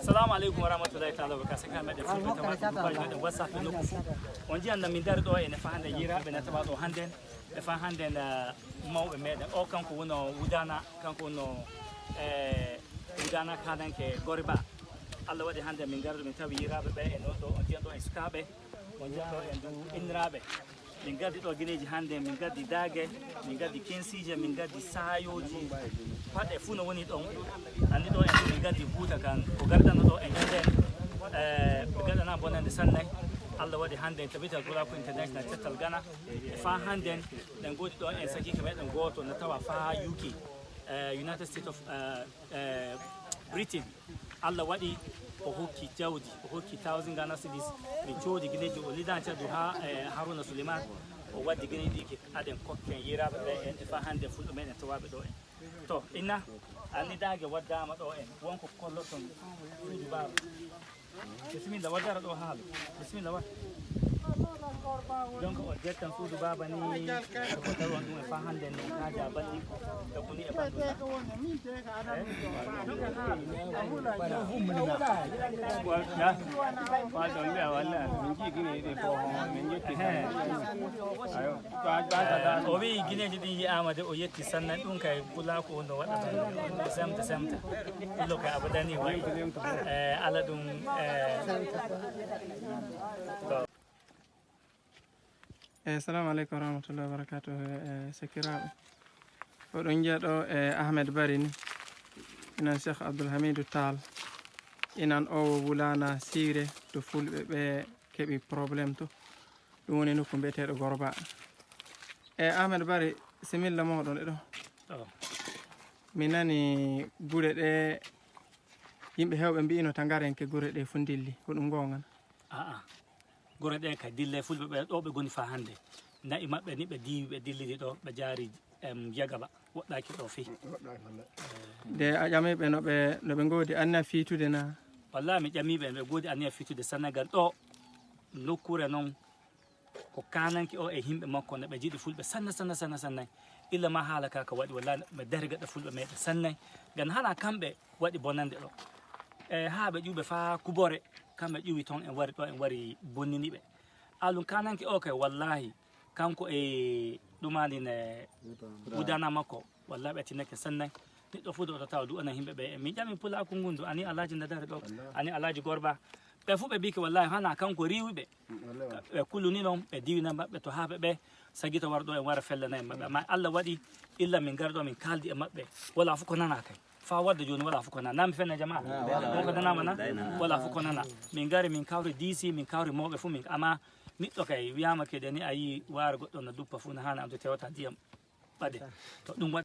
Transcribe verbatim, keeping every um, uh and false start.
Salamu aleykum wa rahmatullahi taala wa barakatuh. Saka meɗen fulɓe tawa ɗum ko meɗen WhatsApp e nokku fof. On njiyan na min dari ɗo ene fa hannde yiraaɓe ne tawa ɗo hannden. E fa hannden, eh, mawɓe meɗen o kanko wono wudana, kanko wono, eh, wudana kananke gore ba. Allah waɗi hannde min ngarɗo min tawi yiraaɓe ɓe e noon ɗo on njiyan ɗo e sukaaɓe. On njiyan ɗo en du inniraaɓe. Min ngaddi ɗo gineeji hannde, min ngaddi daage, min ngaddi kensiije, min ngaddi saayooji. Paɗe fuu no woni ɗon. Anndi ɗo en min ngaddi buuta kan. Ko garɗanno ɗo en nden, eh, ɓe gaɗana bonande sanne. Allah waɗi hannde en tabital Gulaku International Cettal Gana. E faa hannde en, ɗen ngoodi ɗo en sakiike meɗen gooto no tawa faa U K, eh, United States of, eh, eh, Britain. Allah waɗi o hokki jawdi, o hokki thousand Ghana cedis. Min coodi gineeji o lidan cadu haa, eh, Haruna Suleiman. O waddi gineeji ɗi ke aden kokken yiraaɓe ɓe en e faa hannde fulɓe meɗen tawaaɓe ɗo en. To, inna, annidaage waddaama ɗo en, wonko kolloton suudu baaba. Bisimilla, wa dara ɗo haala. Bisimilla, wa. Donc, o ƴettan suudu baaba ni, ko tawi on ɗum e faa hannde ni, haaja balɗi, tabbuni e banndum na. Eh? Wa, ya. Wa ɗon mbiya walla, min jii gine ɗe fof, min ƴetti. Eh. Ayo. Eh, o wiyi gineeji ɗin yiyaama de, o yetti sanne. Ɗum kay pulaaku on no waɗata semta semta. Pullo kay abadani wayi. Eh, ala ɗum, eh, to. Eh, salamu aleykum wa rahmatullahi wa barakatuh. Eh, sakiraaɓe. Oɗon njiya ɗo, eh, Ahmed Bari ni. Inan Cheikh Abdoul Hamidou Tall. Inan o wulana siire to fulɓe ɓe keɓi problème to. Ɗum woni nokku mbiyeteeɗo Gorba. E Ahmed Bari, similla mooɗon e ɗo. Oh. Mi nani gure ɗe, yimɓe heewɓe mbi'ino tagarenke gure ɗe fuu ndilli. Ko ɗum goonga na? Aa, gure ɗe kay dille fulɓe ɓe ɗo ɓe ngoni faa hannde. Na'i maɓɓe ni ɓe diiwi, ɓe dillidi ɗo, ɓe jaari, em, Jagaba, woɗɗaaki ɗo fii. De a ƴamiiɓe no ɓe, no ɓe ngoodi anniya fiitude na? Wallaahi mi ƴamiiɓe, ɓe ngoodi anniya fiitude Senegal ɗo. Nokkuure noon ko kaananke o e yimɓe makko no ɓe njiɗi fulɓe sanne, sanne, sanne, sanne. Illa ma haala ka ka waɗi wallaahi ɓe dari gaɗa fulɓe meɗen sanne. Ngam hana kamɓe waɗi bonande ɗo. E haa ɓe ƴuwi ɓe faa Kubore, kamɓe ƴuwi toon en wari ɗo, en wari bonnini ɓe. Alun kaananke o kay wallaahi kanko e ɗumani ne wudana makko. Wallaahi ɓe tinake sanne. Neɗɗo fuu ɗo tawa du'ana yimɓe ɓe. Min ƴami pulaaku ngun du, ani Alhaji Nadare ɗo, ani Alhaji Gorba. Ɓe fuu ɓe mbiike wallaahi hana kanko riiwi ɓe. Ɓe kuluni noon, ɓe diwina maɓɓe to haa ɓe ɓe sagita wara ɗo en wara fellana en maɓɓe. Amma Allah waɗi illa min ngara ɗo min kaaldi e maɓɓe. Wala fof ko nana kay. Faa wadde jooni wala fof ko nana. Naa mi fenna jamaa? Wala. Ko nanaama na? Wala fof ko nana. Min ngari min kawri D C, min kawri mawɓe fof min. Amma niɗɗo kay wiyaama kede ni a yii waara goɗɗo no duppa fof no haana am to tewata ndiyam. Ɓade. To ɗum waɗi